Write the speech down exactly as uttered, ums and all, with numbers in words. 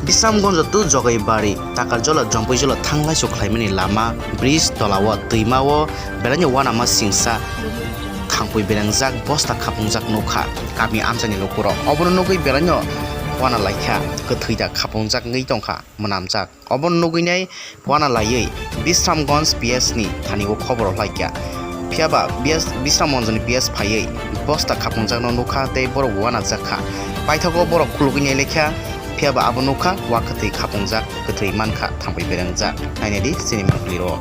Bisramganj to Jogaibari, Takarjola, Jompuijola thanglaisu khlaimani lama, bridge tolao twimao belaino uanama singsa thangpui berengjak bosta khapungjak nukha kami amchaini lukurok. Obono nugwi belaino uana laikha, kwthwi da khapungjak wngwi tongkha, mwnamjak. Obono nugwinai uana laiwi Bisramganj P S ni thani o khobor rwlaikha. Phiyaba Bisramganj ni P S phaiwi bosta khapungjakno nukha tei borok uanajak kha. Paithago borok khulugwi nailekha, phiyaba abo nukha, ua kwthwi khapungjak, kwthwi mankha, thangpui berengjak. Nainadi chini mangpili rok.